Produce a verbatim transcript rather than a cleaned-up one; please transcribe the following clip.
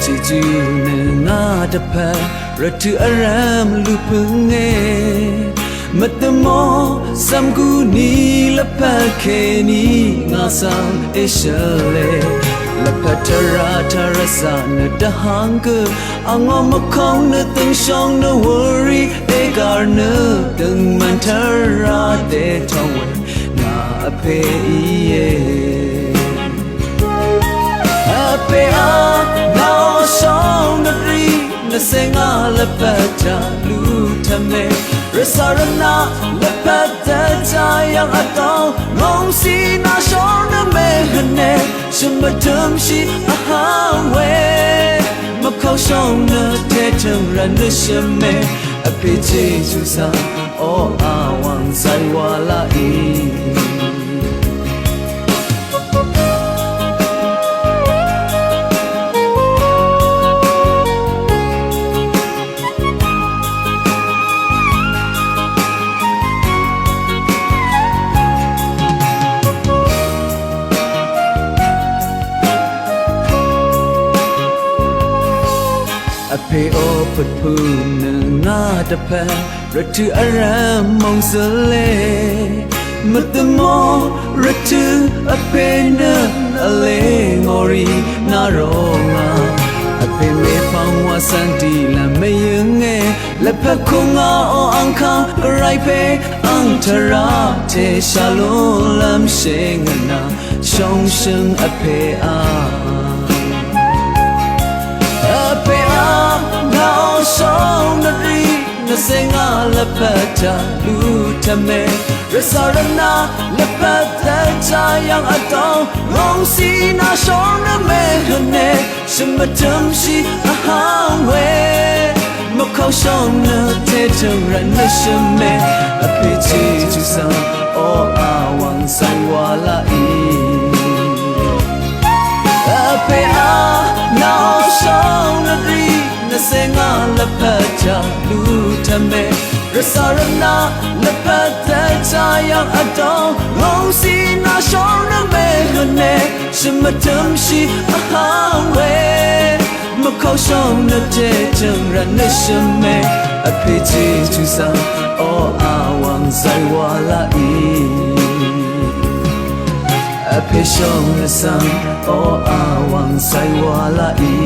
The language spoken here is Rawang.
Jejú nø ngà dvpvt rvtø̀ vrv̄m lú pø̄nge. Mvdvmò svmguni lvpat kèní ngà svng èshvle. Lvpat tvrà tvrvzà nø dvhvng gø angò mvkong nø døngshong nø wuri ègvr nø døngmvn tvrà dètòe ngà vpè íe. Vpè á, ngà ò shóng nø rì nø sè ngà lvpat tvrà lú tvme. Rvsà rvnà lvpat tvrà yv̀ng vdòng ngòngsi nà shóng nø mèhøne. Shø̀m mvtø̄mshì vháng we mvkok shóng nø tètø̀ng rvt nø shø̀me. Vpè Jejú svng oqà wv̀ng zay wa laqì. Vpè ò pvtpø̄ nø ngà dvpvt rvtø̀ vrv̄m mòngzø̀le. Mvdvmò rvtø̀ vpè nø vle ngò rì nà rò ngà. Vpè mèpvng wa svng dìlv́m mvyǿnge. Lvpat kù ngà ò angkàng gvray pè ang tvrà tè shà lúnlv́m shèngø nà shóngshøng vpè á. Vpè á, ngà ò shóng nø rì nø sè ngà lvpat tvrà lú tvme. Rvsà rvnà lvpat tvrà yv̀ng vdòng ngòngsi nà shóng nø mèhøne. Shø̀m mvtø̄mshì vháng we mvkok shóng nø tètø̀ng rvt nø shø̀me. Vpè Jejú svng oqà wv̀ng zay wa laqì. Vpè á, ngà ò shóng nø rì nø sè ngà lvpat tvrà lú tvme. Rvsà rvnà lvpat tvrà yv̀ng vdòng ngòngsi nà shóng nø mèhøne. Shø̀m mvtø̄mshì vháng we mvkok shóng nø tètø̀ng rvt nø shø̀me. Vpè Jejú svng oqà wv̀ng zay wa laqì. Vpè shóng nø svng oqà wv̀ng zay wa laqì.